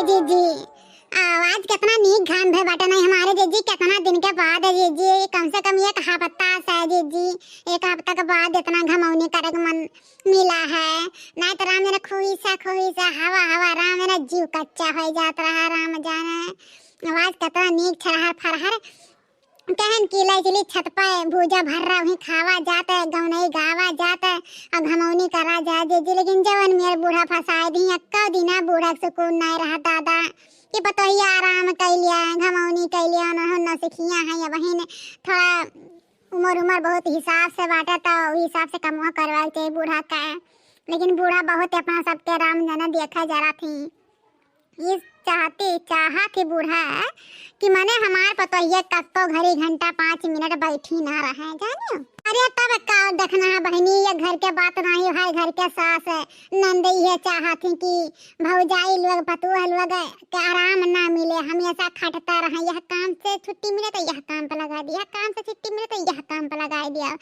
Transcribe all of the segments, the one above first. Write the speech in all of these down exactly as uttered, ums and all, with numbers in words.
जीजी, आज केतना नीक घाम भे बाटे ना हमारे जीजी, केतना दिन के बाद है जीजी, कम से कम एक हफ्ता से है जीजी, एक हफ्ता के बाद एतना घमौनी करे के मन मिला है। नाहीं तो राम जाने खुईसा खुईसा हवा हवा राम जाने जीव कच्चा होइ जात रहा राम जाने। आज केतना नीक छरहर फरहर कहन की लइ चली छत पे भूजा भर्रा वहीं खावा जात, गौनई गावा जात, अउ घमौनी करा जात जीजी, लेकिन जवन मेर बूढ़ा फंसाए दी, एक्को दिना बूढ़ा के सुकून नाहीं रहा दादा। कि पतोहिया आराम कइ लिया, घमौनी कइ लिया, उन्होंने नौसिखिया हैं या बहिन, थोड़ा उमर उमर बहुत हिसाब से बाटे, तो वही हिसाब से कमवा करवा के चाहिए बूढ़ा का। लेकिन बूढ़ा बहुत अपना सबके राम जाने देखा जरा थी। ये चाहती, चाहत ही बूढ़ा कि मने हमार पतोहिया कत्तो घड़ी घंटा पाँच मिनट बैठी ना रहे, जानियो। अरे तब का देखना है बहिनी, ये घर के बात नाहीं है, घर के सास नंदई है, चाहत ही कि भौजाई लोग, पतोह लोग के आराम ना मिले, हमेशा खटता रहे, यह काम से छुट्टी मिले तो यह काम पे लगा दिया, काम से छुट्टी मिले तो यह काम पे लगा दिया।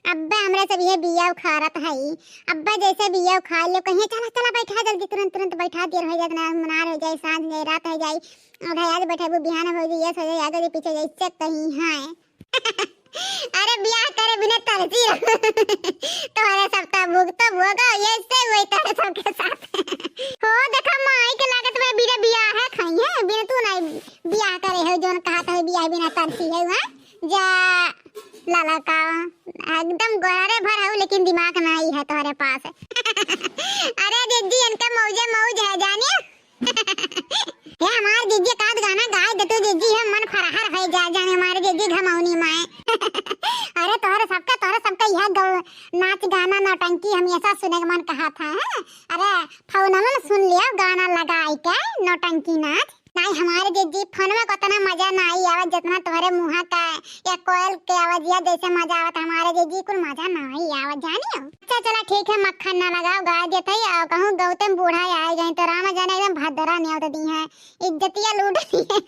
अब्बे हमरे सब ये बिया उखाड़त हई, अब्बे जैसे बिया उखाड़ लो, कहिए, "चला, चला, बैठा जल्दी, तुरंत, तुरंत बैठा, देर हो जाए, ना मनार हो जाए, सांझ हो जाए, रात हो जाए, उधर आज बैठे, वो बिहान हो जाए, ये सो जाए, आगे पीछे जाए, चेक कहीं है।" अरे बियाह करे बिना तरसी रहो। तोहरे सब का भुगतो भोगो, ये से वही तोहरे सबके साथ। हो देखा, माई के लागत में बिना बियाह है, खाई है, बिना तू नहीं बियाह करे हो, जोन कहा था बियाह बिना तरसी है, हाँ? जा लाला का एकदम गोरे भर हऊ, लेकिन दिमाग नाहीं है तोहरे पास। अरे जिज्जी, इनका मौजे मौज है जानियो। ये हमार जिज्जी का गाना गाए दे तू जिज्जी, हम मन फरहर है जा जाने हमारे जिज्जी घमौनी माए। अरे तोहरे सबका, तोहरे सबका यह गौ-, नाच गाना नौटंकी हमेशा सुने के मन कहा था, हैं? अरे फोन में सुन लिया गाना लगाई के नौटंकी नाच। नाहीं, हमारे जिज्जी, फोन में उतना मजा नाहीं आवत, जितना तोहरे मुँहा का या कोयल के आवाजिया जैसे मजा आवत। हमारे जिज्जी, कुल मजा नाहीं आवत, जानियो। अच्छा, चला, ठीक है, मक्खन ना लगाओ, गाय देत है, और कहूँ गौतम बूढ़ा आए गए, तो राम जाने एकदम भद्रा न्योत दी है, इज्जतिया लूट ली है।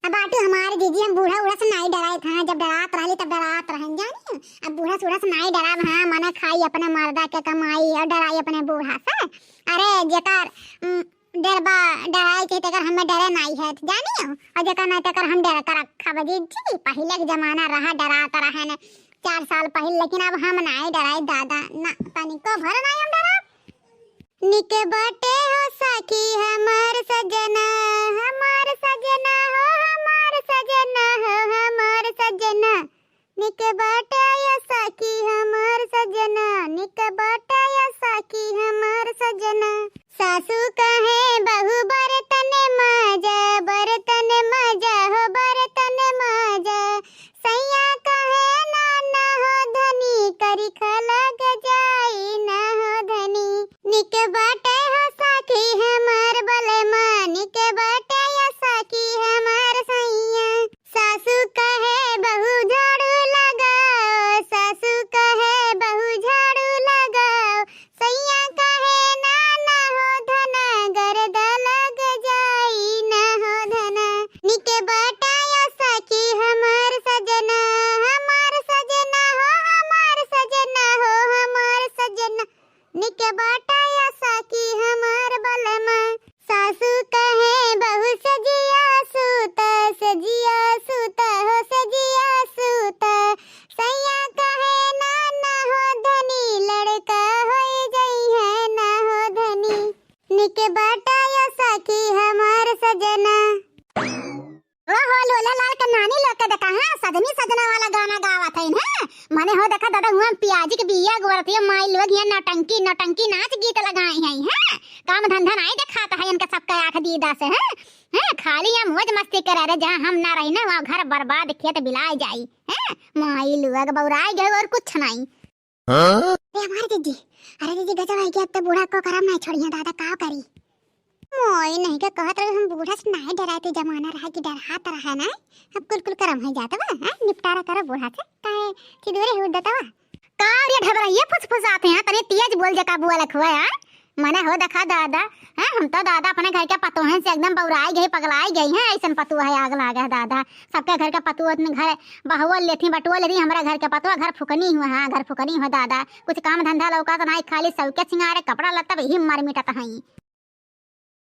अब बाटू हमारे जिज्जी, हम बूढ़ा उढ़ा से नाहीं डराए था, जब डरात रहली, तब डरात रहन, जानियो। अब बूढ़ा सूढ़ा से नाहीं डराब, हाँ, मने खाई अपने मर्दा के कमाई और डराई अपने बूढ़ा से। अरे, जेकर, उम, डरबा, डराए के तेकर हमें डरे नाहीं है, जानियो। और जेकर नाहीं तेकर हम डर कर रखा बा जिज्जी। पहिले के जमाना रहा, डरात रहे ने चार साल पहिले, लेकिन अब हम नाहीं डराए दादा, ना, तनिको भर नाहीं हम डराब। निक बाटे हो सखी हमार सजना, हमार सजना हो, हमार सजना हो, हमार सजना। निक बाटे या सखी हमार सजना, निक बाटे या सखी हमार सजना। सासू कहे बहू बर्तन माजा, बर्तन माजा हो बर्तन माजा। सैया कहे ना ना हो धनी, करी खा लग जाई ना हो धनी। निक बाटे हो सखी हमार बलमा, निक बाटे या सखी हमार सैया। सासू कहे बहू झाड़ू लगाओ, सासू कहे बहू झाड़ू लगाओ। सैया कहे ना ना हो धना, गर्दा लग जाई ना हो धना। निके बाटा या सखी हमार सजना, हमार सजना हो, हमार सजना हो, हमार सजना। निके बाटा या सखी हमार बलमा। सासू कहे बहू सजिया सूता, सजिया सूता हो, सजिया सूता। सैया कहे ना ना हो धनी, लड़का होई जइहे ना हो धनी। निके बाटा या सखी हमार सजना। ओहो, लोला लाल के नानी लोग के देखा, हाँ, सजनी सजना वाला गाना गावत है ना। मने हो देखा दादा, हुआ पियाजी के बिया गोरत है, माई लोग यहाँ नौटंकी, नौटंकी नाच गीत लगाए हैं, हाँ। काम धंधा नाहीं देखात है इनके सबके आँख दीदा से, हाँ। हाँ, खाली यहाँ मौज मस्ती करे रहे, जहाँ हम ना रही ना, वहाँ घर बर्बाद खेत बिलाए जाई, हाँ। माई लोग बौराए गए और कुछ नाहीं। हाँ? अरे हमार दीदी, अरे दीदी गजब है कि अब तो बूढ़ा को करम नाहीं छोड़िया दादा, का करी? मोई नहीं के कहत रहे, हम बूढ़ा से नाहीं डराए, तो जमाना रहा कि डरात रहा ना। अब कुल कुल करम हो जात बा, हाँ? निपटारा करो बूढ़ा से, काहे चिदोरे हो देत बा? का रे ढबरा, ये फुसफुसात हैं, तनी तेज बोल जे का बोलत हुआ यार। मने हो देखा दादा, हैं? हम तो दादा अपने घर के पतोहन से एकदम बौराई गई, पगलाई गई हैं, ऐसन पतोह है आग लागे है दादा। सबके घर के पतोह अपने घर बहवल लेती, बटुआ लेती, हमारे घर के पतोह घर फुकनी हुआ है, घर फुकनी हुआ दादा। कुछ काम धंधा लौका तो नाहीं, खाली सौके सिंगारे, कपड़ा लत्ता, यही मार मिटत हैं।